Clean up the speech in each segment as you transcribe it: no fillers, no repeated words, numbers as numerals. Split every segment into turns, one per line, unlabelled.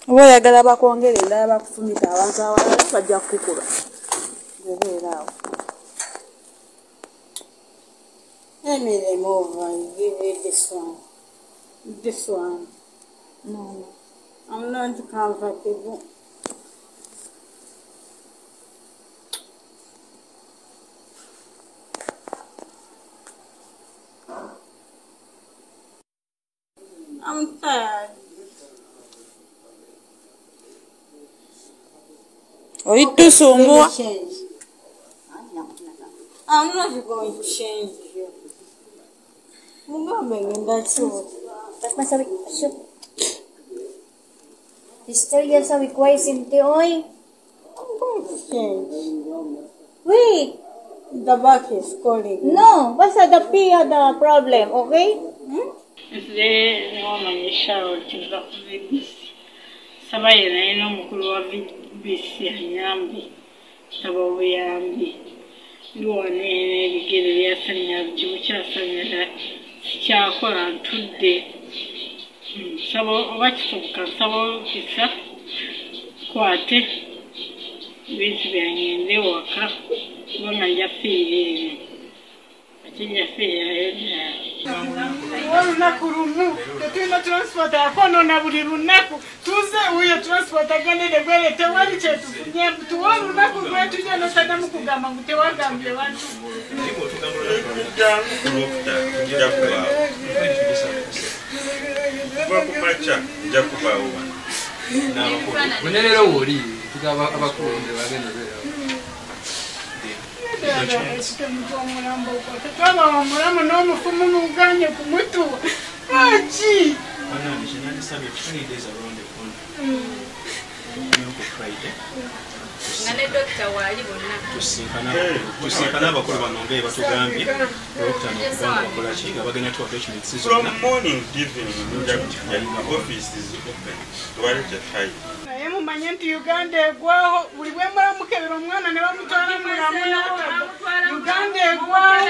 Oba oyagala bakwongere endala bakufumita abantu abalala bajja kukukuba. Bebeera awo.
Let me remove and give you this one. This one. No, I'm not comfortable. I'm tired.
Oli tusumbuwa.
I'm not going to change you. Mugambe ngenda kyusa.
Masabi, Sister, yan sa request oy.
I'm going to change.
Wait.
The back is calling.
No, basta the P had the problem, okay?
Hmm?
Nze Niwamanya Charlotte nva ku VBC. Nsaba ye naye n'omukulu wa VBC anyambe, nsaba obuyambi. Ndi wano eno ebigere byasannyala bukyasannyala sikyakola ntudde. Nsaba oba kisoboka nsaba olukisa nkwate ebintu byange ngende ewaka kubanga nja fiira eno. Ate nja fiirayo ddala.
Olunaku lumu tetulina transport akonoona buli lunaku tuze uyo transport agendere bwere tewali kyetufunye tuwe olunaku lwetujja notaddamu kugamba ngu tewagambye bantu.
Nja kubaawo kuva ku makya nja kubaawo wano.
Bune leero wooli tugamba abakulu nde bagenda obeerawo.
Omulambo ogwo tetwabawa omulamu n'omufumu muganye kumutuwa lwaki?
Bannange kye nandisabye, Friday is around the corner. Ku Friday
nga ne dokita waali bonna
tusinkana abakulu bano nga batugambye olwokutaano okubanga bakola ki nga bagenda tuwa documents
From
zonna.
morning to evening nja kujja, office is open, tewali kyefaayo.
Naye mumanye nti Uganda egwaho buli bwe mulamukebera omwana ne bamutwala mulamu n'atagwa. Uganda egwaho,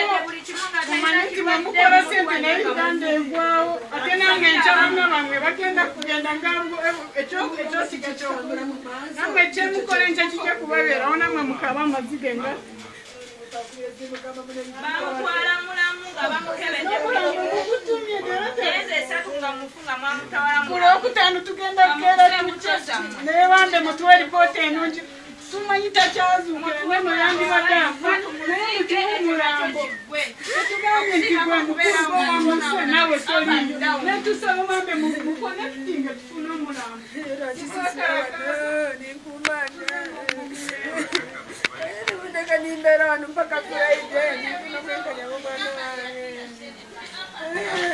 mumanye nti bwemukola sente naye Uganda egwaho. Ate nange enkya banna bamwe bagenda kugenda nga ekyosiga kyokulamu nammwe ekyemukola enkya kijja kubabeerawo nammwe mukaba amaziga enga.
Bamutwala mulamu nga bamukebedde
N'omulamu mugutumye leero.
Myezi 3 nga mufu nga mwamutwala.
Ku lwokutaano tugenda kukeera tujje naye bambe mutuwe ripoota ennungi. Tumanyi takyazuukira neno yandibadde afa naye mutuwe omulambo. Tetugambye nti gwe mukulu gw'owamusa naawe toliyo naye tusaba bambe muconnectinge tufune omulambo.
Ndeka nimbeera wano mpaka Friday, nifuna kwenkanya mwana wange.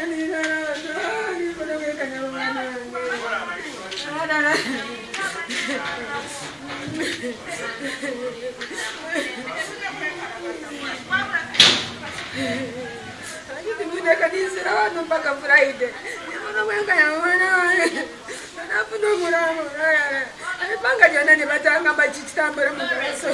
Nimbeera wano, nifuna kwenkanya mwana wange. Ndeka ninsira wano mpaka Friday, nifuna kwenkanya mwana wange. Nafuna omulambo. Ebbanga lyonna ne batangamba kikitambula mu maaso.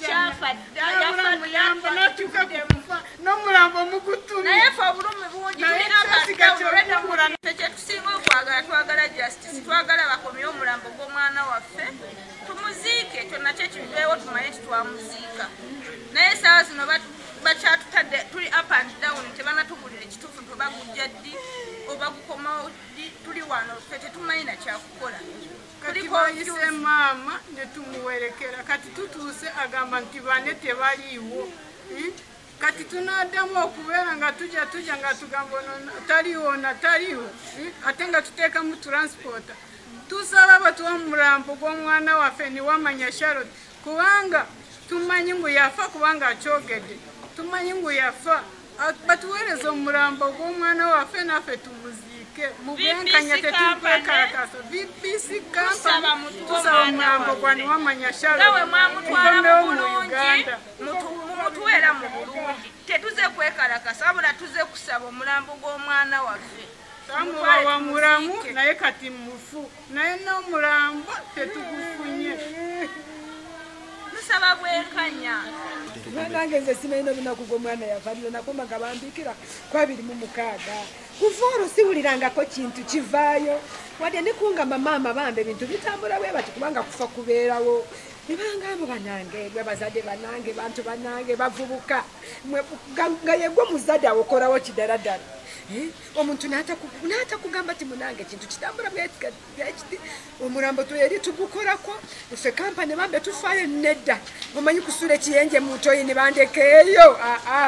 Kyafa dda, yafa.
Muyamba n'atuuka ku kufa n'omulambo mugutumye.
Naye ffe obulumi bungi.
Naye
tulina
kyosiga kyokubula.
Ffe kyetusinga okwagala, twagala justice, twagala bakomye omulambo gw'omwana waffe tumuziike, ekyo nakyo kiveewo tumanye nti twamuziika. Naye essaawa zino bakyatutadde tuli up and down, tebanatubulira ekituufu nti oba gujja ddi oba gukomawo ddi. Tuli wano ffe tetumanyi nakyakukola.
Kati
Tuli
bayise
confused.
Maama ne tumuwerekera kati tutuuse agamba nti bane tebaliiwo. Kati tunaddamu okubeera nga tujja tujja nga tugamba ono taliiwo na taliiwo. Ate nga tuteekamu transporter. Tusaba batuwa omulambo gw'omwana waffe Niwamanya Charlotte kubanga tumanyi ngu yafa kubanga akyogedde tumanyi ngu yafa. Batuweereze omulambo gw'omwana waffe naffe tumuziike mu bwenkanya.
VBC.
Tetukwekalakasa VBC
Tusaba
company
mutuwe
tusaba
omwana
omulambo gwa
waffe.
Niwamanya
Nga
Charlotte
bwe mwamutwala mu
gukomewo mu
bulungi
Uganda.
Mumutuweera mu bulungi. Tetuze kwekalakasa wabula tuze kusaba omulambo gw'omwana waffe.
Twamubawa mulamu naye kati mufu naye n'omulambo tetugufunye.
Tusaba bwenkanya.
Nange nze simanyi olunaku gw'omwana yafa, nakoma nga bambikira ku 26. Kuva olwo siwulirangako kintu kivaayo, wadde ne kungamba maama bambi ebintu bitambula bwe bati kubanga kufa kubeerawo. Ne bangamba banange, mwe bazadde banange, bantu banange, bavubuka, nga yegwe muzadde awokorawo kiddaladala. Omuntu n'atakugamba ti munange kintu kitambula bwekiti, omulambo tweri tugukorako, ffe kampani bambe tufaayo nedda. Omanyi kusula ekiyenje mu ntoyi ne bandekeeyo,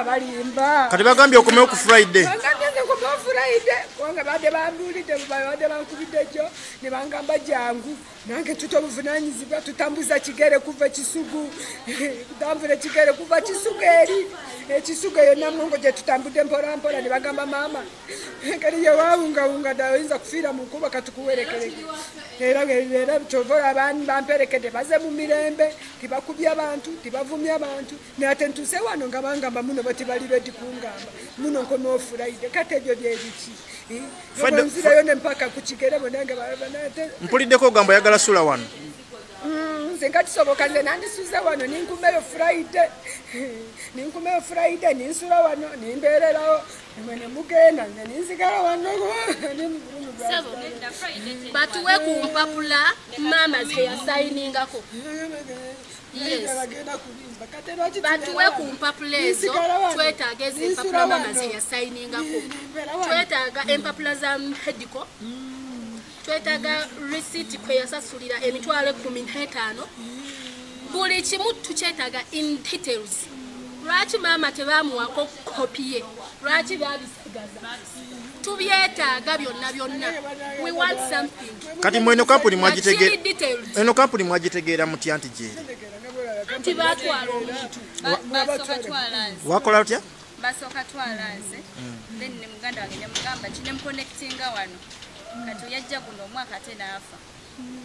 balimba.
Kati bagambye okomewo ku Friday.
Bagambye nze nkomewo Friday, kubanga badde bambuulidde, badde bankubidde jjo, ne bangamba jangu. Nange tuta obuvunaanyizibwa, tutambuza kigere kuva Kisugu, tutambula kigere kuva Kisugu eri. Ekisugu eyo Namungo gye tutambudde mpola mpola, ne bagamba maama, kali ye waawungawunga ddala oyinza kufiira mu nkuba katukuwerekereke. Era kyova bamperekedde baze mu mirembe, tebakubye abantu, tebavumye abantu. Naye ate ntuuse wano nga bangamba muno bo tebali ready kungamba. Muno nkomewo Friday, kati ebyo bye biki? Nzirayo ne mpaka ku kigere bonna nga
Mpuliddeko ogamba oyagala sula wano.
Nze nga kisoboka nze nandisuze wano ninkumeyo Friday. Ninkumeyo Friday ninsula wano nimbeererawo mwe ne mugenda nze ninsigala wano.
Batuwe ku mpapula maama ze yasayiningako. Yes. Batuwe ku mpapula ezo, twetaaga empapula maama ze yasayiningako. Twetaaga empapula za Hediko. Twetaaga receipt kwe yasasulira 15,000. Buli kimu tukyetaaga in details. Lwaki maama tebamuwako kopi ye? Lwaki babisigaza? Tubyetaaga byonna byonna. We want something.
Kati mwe eno kampuni mwagitegeera. Eno kampuni mwagitegeera mutya nti gyeri?
Anti baatwala omuntu.
Wakola otya?
Basooka twala nze. Then ne muganda wange ne mugamba ki ne muconnectinga wano. Kati yajja guno omwaka ate n'afa.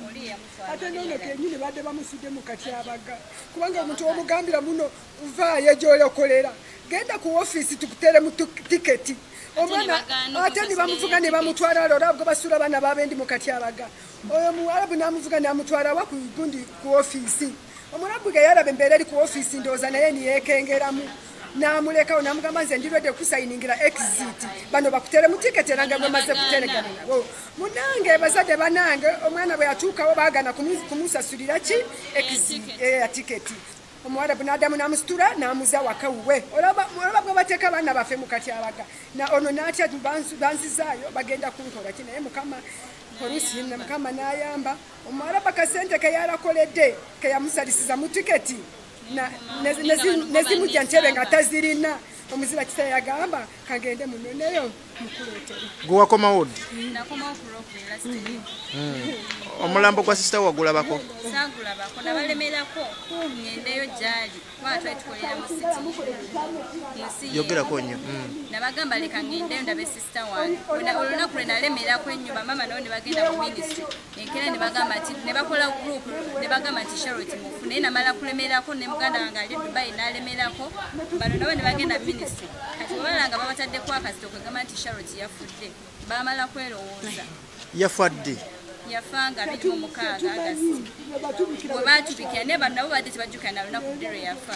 Oli yamutwala.
Ate n'ono kennyini badde bamusudde mu katyabaga. Kubanga omuntu omugambira muno vaayo gy'oyokolera. Genda ku ofiisi tukuteremu tiketi. Omwana ate ne bamuvuga ne bamutwala olwo gwe basula abaana b'abendi mu katyabaga. Oyo muwarabu n'amuvuga n'amutwala wa ku gundi ku ofiisi. Omuwarabu ge yalaba embeera eri ku ofiisi ndowooza naye niyeekengeramu. Namulekawo namugamba nze ndi ready okusayiningira exit. Bano bakuteremu tiketi era nga bwemaze kuteregana nabo. Munange bazadde banange omwana bwe yatuukawo baagana kumusasulira ki exit ya tiketi. Omuwarabu n'addamu n'amusitula n'amuza waka wuwe. Olaba bwe bateeka abaana baffe mu katyabaga. Na ono n'atya banzizaayo bagenda kunkola ki naye Mukama oluusi Mukama n'ayamba. Omuwarabu akasente ke yalakoledde ke yamusalisiza mu tiketi. Nezimujja ntebe nga tazirina. Omuzira kisa yagamba kagende munoneyo mukuleetere.
Gwe wakomawo ddi?
Nakomawo ku Lwokubiri last week.
Omulambo gwa sisita wagulabako?
Saagulabako, nabalemerako ngendeyo gy'ali kuba twali tukolera mu city. Mu
Yogerako nnyo.
Nabagamba leka ngendeyo ndabe sisita wange. Olunaku lwe nalemerako ennyo bamaama nabo ne bagenda mu ministry. Enkeera ne bagamba nti ne bakola group ne bagamba nti Charlotte mufu. Naye namala kulemerako ne muganda wange ali Dubai n'alemerako. Bano nabo ne bagenda ministry. Kati bwe balaba nga babataddeko akazito kwegamba nti Charlotte yafudde. Baamala kwerowooza.
Yafa ddi?
Yafa nga 26 August. Bwe baatubikira naye bano nabo badde tebajjukira na lunaku ddi lwe yafa.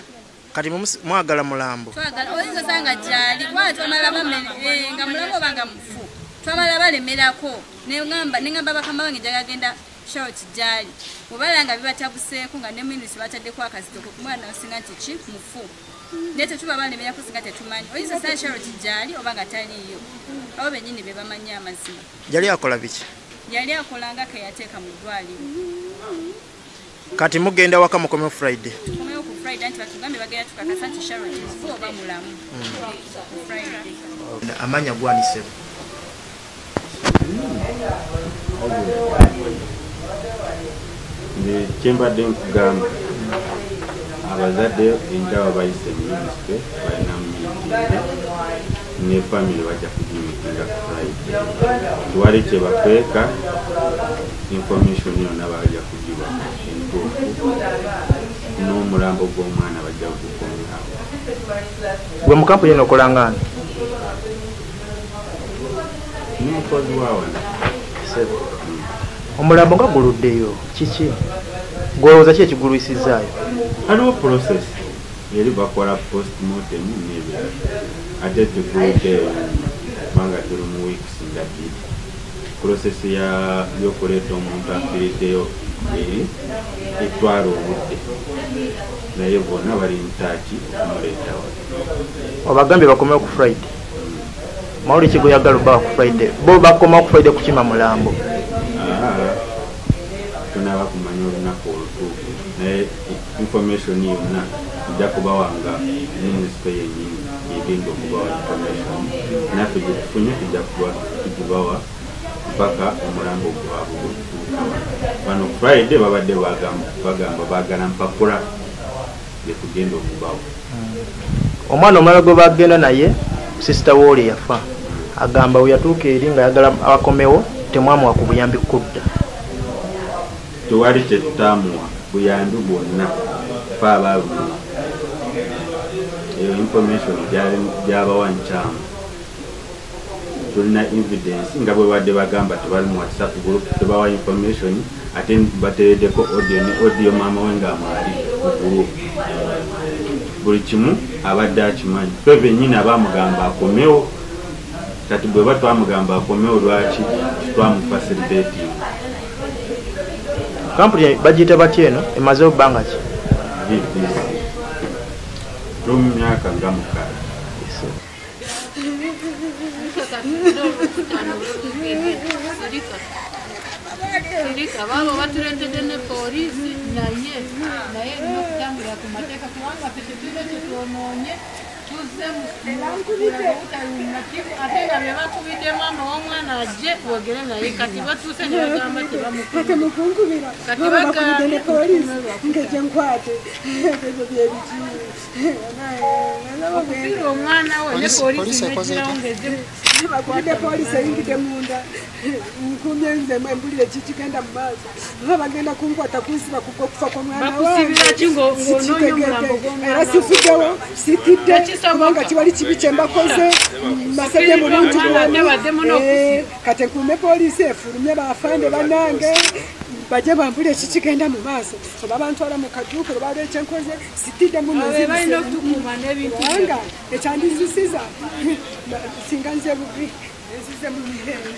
Kati mwagala mulambo?
Twagala, oyinza osanga gy'ali kubanga twamala nga mulamu oba nga mufu. Twamala balemerako ne ngamba bakama bange njagala genda Charlotte gy'ali. Bwe balaba nga bibatabuseeko nga ne ministry bataddeko akazito mwana osinga nti ki mufu. Naye tetuba balemerako singa tetumanyi. Oyinza osanga Charlotte gy'ali oba nga taliiyo. Abo bennyini be bamanyi amazima.
Yali akola biki?
Yali akola nga ke yateeka mu ddwaliro.
Kati mugenda waka mukomewo Friday?
Tukomewo ku Friday anti batugambe bagenda tukakasa nti Charlotte mufu oba mulamu. Friday.
Amanya gwanisebo.
Nze kyembadde nkugamba abazadde enjawa bayise minisitule balina miitingi ne famire bajja kugimiitinga ku Friday. Tewali kye bakweka, information yonna bajja kugiwa entuufu n'omulambo gw'omwana bajja kugukomyawo.
Gwe mu kampuni eno okola nga ani?
Ni mukozi wa wano.
Omulambo nga guluddeyo kiki?
Gwolowooza ki ekigulwisizaayo?
Waliwo process eri bakola postmortem n'ebirala, ate tugudde kubanga tuli mu weeks nga 2. Process y'okuleeta omuntu afiiriddeyo eri etwala obudde, naye bonna bali ntaaki okumuleetawo.
Obagambye bakomewo ku Friday. Mawulire ki goyagala obbawa ku Friday? Bo bakomawo ku Friday kukima mulambo.
Tunaba kumanya olunaku olutuufu, naye information yonna ejja kubawa nga minisitule yennyini egenda okubawa information, naffe gye tufunye tujja kuba tugibawa mpaka omulambo gwabwe gwetutuuka wano. Bano Friday babadde bagamba baagala mpapula gye tugenda okubawa.
Omwana omulala gwe bagenda naye sisita wooli yafa, agamba we yatuuka eri ng'ayagala abakomewo temwamuwa ku buyambi kudda.
Tewali kye tutaamuwa buyambi bwonna, fe abaabumuwa. Eyo information gyabawa nkyamu. Tulina evidence nga bwe badde bagamba tebali mu WhatsApp group, tebawa information, ate bateereddeko audio ne audio maama we ng'amwali mu group. Buli kimu abadde akimanyi. Ffe bennyini abaamugamba akomewo, kati bwe ba twamugamba akomewo lwaki twamufacilitating?
Kampuni bagiyita batya eno emazeewo bbanga ki?
VBC. Tuli mu myaka nga 6.
Sirika baabo batuleetedde ne poliisi, naye erina okutambulira ku mateeka kubanga ffe tetulina kye twonoonye, tuzze mubutali ate nga bye bakubidde maama w'omwana ajje boogere naye, kati batuuse ne bagamba
tebamukunkubira, bakubidde ne poliisi ng'ejje nkwate ebyo byebiki
okufiirwa omwana we ne poliisi negirawo ng'ejje
bakubidde poliisi eyingidde munda nkumye nze embulire kikigenda mu maaso, oba bagenda kunkwata kunsiba okufa kw'omwana
wange
era sifuddewo sitidde kubanga kiwali kibi kye mbakoze mbasabye mu buntu bwonna. Kati nkume poliisi efulumye bafande bannange bajje bambulire kikigenda mu maaso, oba bantwala mu kaduukulu oba ekyenkoze sitidde muno kubanga ekyandinzusiza singa nze bubi nzize mu mirembe.